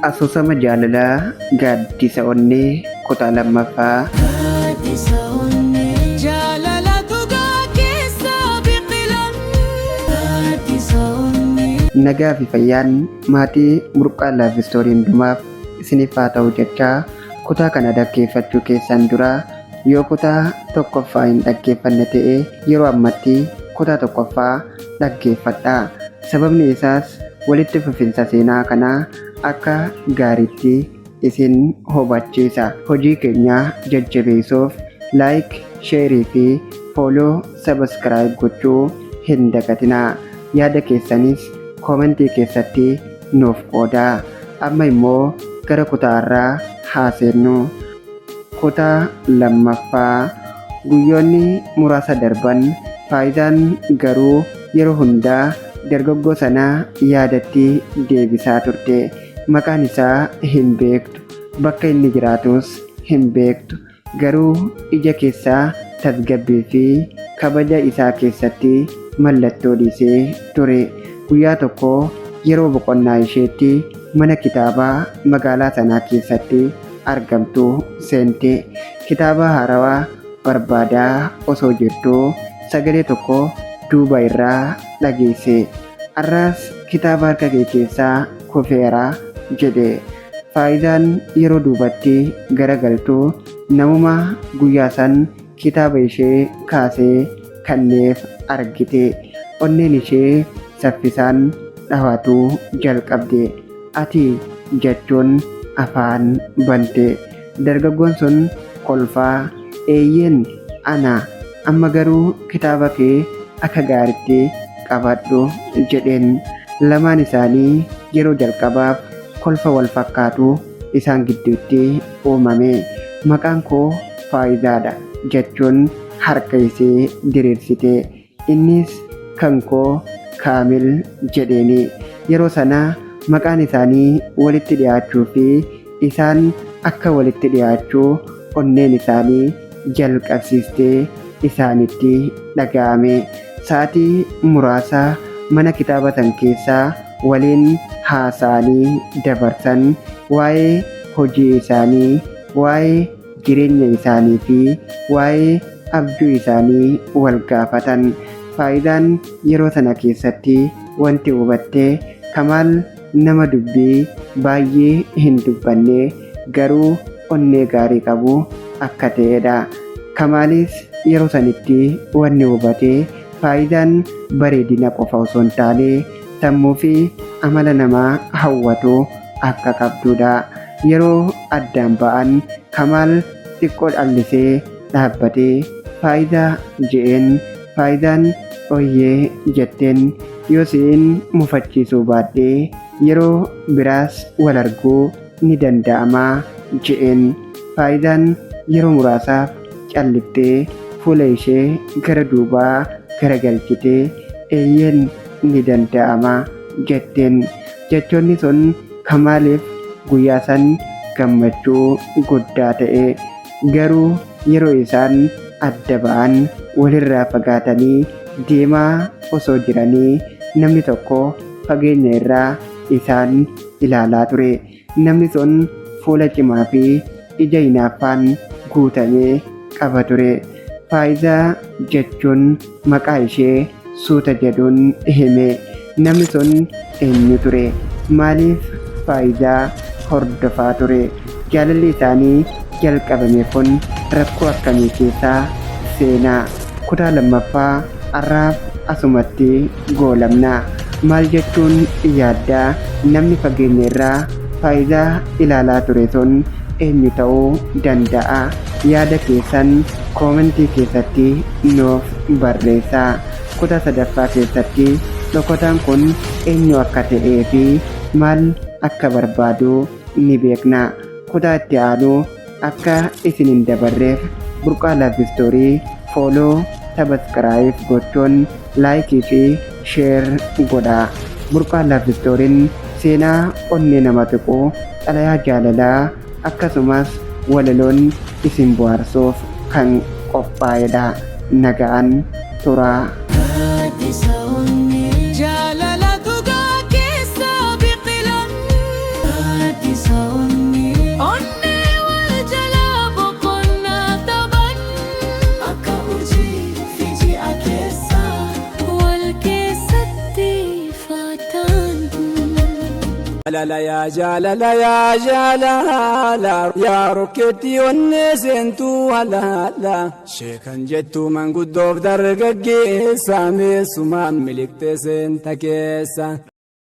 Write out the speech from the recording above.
Asoosama Jaalalaa Gaaddisa Onnee Kutaa Lammaffaa. Gaaddisa onnee. Jaalala dhugaa keessa biqilan. Gaaddisa onnee. Nagaa fi fayyaan maatii Burqaa Love Story hundumaaf isiniif haa ta'u jechaa kutaa kana dhaggeeffachuu keessan dura yoo kutaa tokkoffaa hin dhaggeeffanne ta'e yeroo ammatti kutaa tokkoffaa dhaggeeffadhaa. Sababni isaas walitti fufinsa seenaa kanaa akka gaariitti isin hubachiisa. Hojii keenya jajjabeessuuf like, share fi follow, subscribe gochuu hin dagatinaa. Yaada keessanis koomentii keessatti nuuf qoodaa. Amma immoo gara kutaa har'aa haa seennu. Kutaa lammaffaa. Guyyoonni muraasa darban, Faayizaan garuu yeroo hundaa dargaggoo sana yaadatti deebisaa turte. Maqaan isaa hin beektu, bakka inni jiraatus hin beektu. Garuu ija keessaa tasgabbii fi kabaja isaa keessatti mallattoo dhiisee ture. Guyyaa tokko yeroo boqonnaa isheetti mana kitaabaa magaalaa sanaa keessatti argamtu seente. Kitaaba haarawaa barbaadaa osoo jirtuu sagalee tokko duuba irraa dhageesse. Har'as kitaaba harka kee keessaa kufeera jedhe. Faayizaan yeroo duubatti garagaltu namuma guyyaa san kitaaba ishee kaasee kanneef argite. Onneen ishee saffisaan dhawatuu jalqabde. Ati jechuun afaan bante. Dargaggoon sun kolfaa, Eeyyeen ana, amma garuu kitaaba kee akka gaaritti qabadhu jedheen. Lamaan isaanii yeroo jalqabaaf kolfa wal fakkaatu isaan gidduutti uumame. Maqaan koo Faayizaadha jechuun harka isee diriirsite. Innis kan koo Kaamil jedheeni. Yeroo sana maqaan isaanii walitti dhiyaachuu fi isaan akka walitti dhiyaachuu onneen isaanii jalqabsiistee isaanitti dhaga'ame. Sa'atii muraasa mana kitaaba san keessaa waliin haasa'anii dabarsan, waa'ee hojii isaanii, waa'ee jireenya isaanii fi waa'ee abjuu isaanii wal gaafatan. Faayizaan yeroo sana keessatti wanti hubatte Kamaal nama dubbii baay'ee hin dubbanne garuu onnee gaarii qabu akka ta'edha. Kamaalis yeroo sanitti wanni hubate Faayizaan bareedina qofa osoo hin taane sammuu fi amala nama hawwatu akka qabdudha. Yeroo addaan ba'an Kamaal xiqqoo callisee dhaabbatee Faayizaa je'een. Faayizaan oyyee jetteen. Yoo siin mufachiisuu baadhe yeroo biraas wal arguu ni danda'ama je'een. Faayizaan yeroo muraasaaf calliftee fuula ishee gara duubaa garagalchitee eeyyeen ni danda'ama jetteen. Jechoonni sun Kamaaliif guyyaa san gammachuu guddaa ta'e. Garuu yeroo isaan adda ba'an walirraa fagaatanii deemaa osoo jiranii namni tokko fageenya irraa isaan ilaalaa ture. Namni sun fuula cimaa fi ija hinaaffaan guutame qaba ture. Faayizaa jechuun maqaa ishee suuta jedhuun hime. Namni sun eenyu ture? Maaliif Faayizaa hordofaa ture? Jaalalli isaanii jalqabame kun rakkoo akkamii keessa seena? Kutaa lammaffaa har'aaf asumatti goolabna. Maal jechuun yaadda? Namni fageenya irraa Faayizaa ilaalaa ture sun eenyu ta'uu danda'a? Yaada keessan koomentii keessatti nuuf barreessaa. Kutaa sadaffaa keessatti dhokotaan kun eenyu akka ta'ee fi maal akka barbaadu ni beekna. Kutaa itti aanu akka isin hin dabarreef Burqaa Love Story follow, subscribe gochuun like fi share godhaa. Burqaa Love Story'n seenaa onnee nama tuqu, xalayaa jaalalaa akkasumas walaloon isin bohaarsuuf kan qophaa'edha. Nagaan turaa. Gaaddisa onnee. Jaalala dhugaa keessa biqilan. Gaaddisa. Jaalala yaa jaalala yaa jaalala yaa rokkeetti onnee seentuu halaala sheekan jettuu manguddoof dargaggeessa meessumaan miliqxee seenta keessa.